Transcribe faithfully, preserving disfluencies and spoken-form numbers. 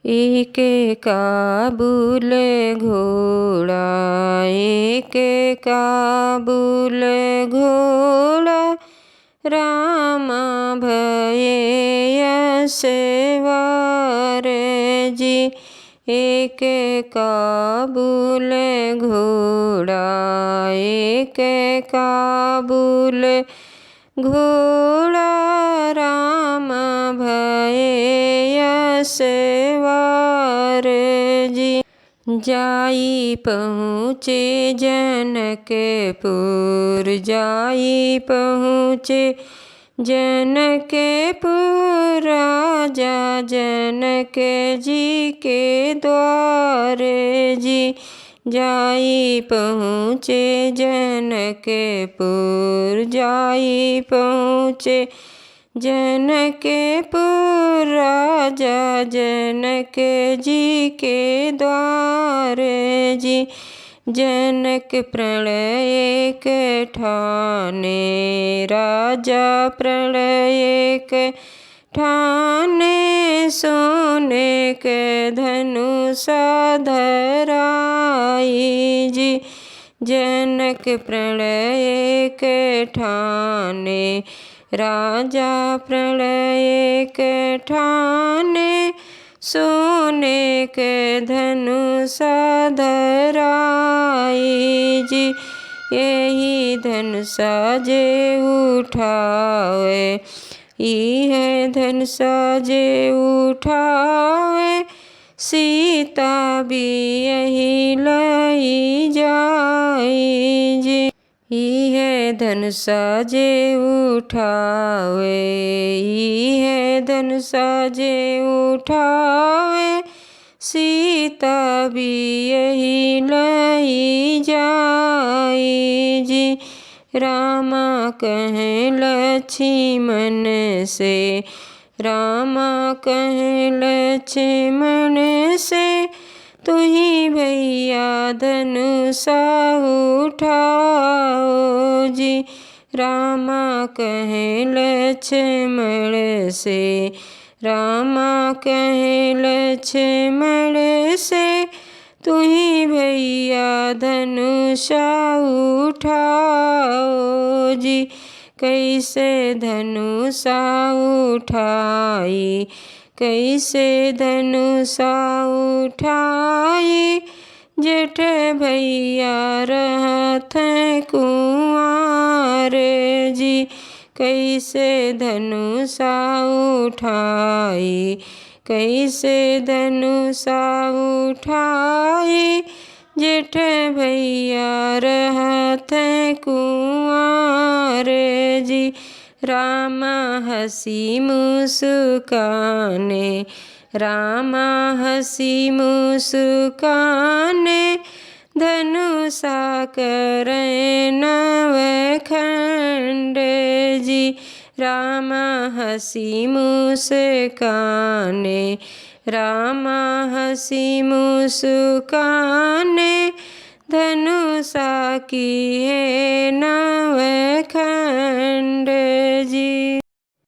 एक काबुल घोड़ा, एक काबुल घोड़ा, रामा भये असवार जी। एक काबुल घोड़ा, एक काबुल घोड़ा, रामा भये असवार जी। जाई पहुँचे जनकपुर, जाई पहुँचे जनकपुर, राजा जनक जी के द्वार जी। जाई पहुँचे जनकपुर, जाई पहुँचे जनकपुर, राजा जनक जी के द्वार जी। जनक प्रण एक ठाने, राजा प्रण एक ठाने, सोने के धनुषा धराई जी। जनक प्रण एक ठाने, राजा प्रण एक ठाने, सोने के धनुषा धराई जी। यही धनुषा जे उठावे, इहे धनुषा जे उठावे, सीता बियही लई जाई जी। इहे धनुषा जे उठावे, इहे धनुषा जे उठावे, सीता बियही लई जाई जी। रामा कहे लक्ष्मण से, रामा कहे लक्ष्मण से, तुही भैया धनुषा उठाओ जी। रामा कहे लक्ष्मण से, रामा कहे लक्ष्मण से, तुही भैया धनुषा उठाओ जी। कैसे धनुषा उठाई, कैसे धनुषा उठाई, जेठ भैया रहत कुंवार जी। कैसे धनुषा उठाई, कैसे धनुषा उठाई, जेठ भैया रहत कुंवार जी। रामा हँसी मुस्काने, रामा हँसी मुस्काने, धनुषा करे नव खंड जी। रामा हँसी मुस्काने, रामा हँसी मुस्काने, धनुषा किहे नव खंड जी।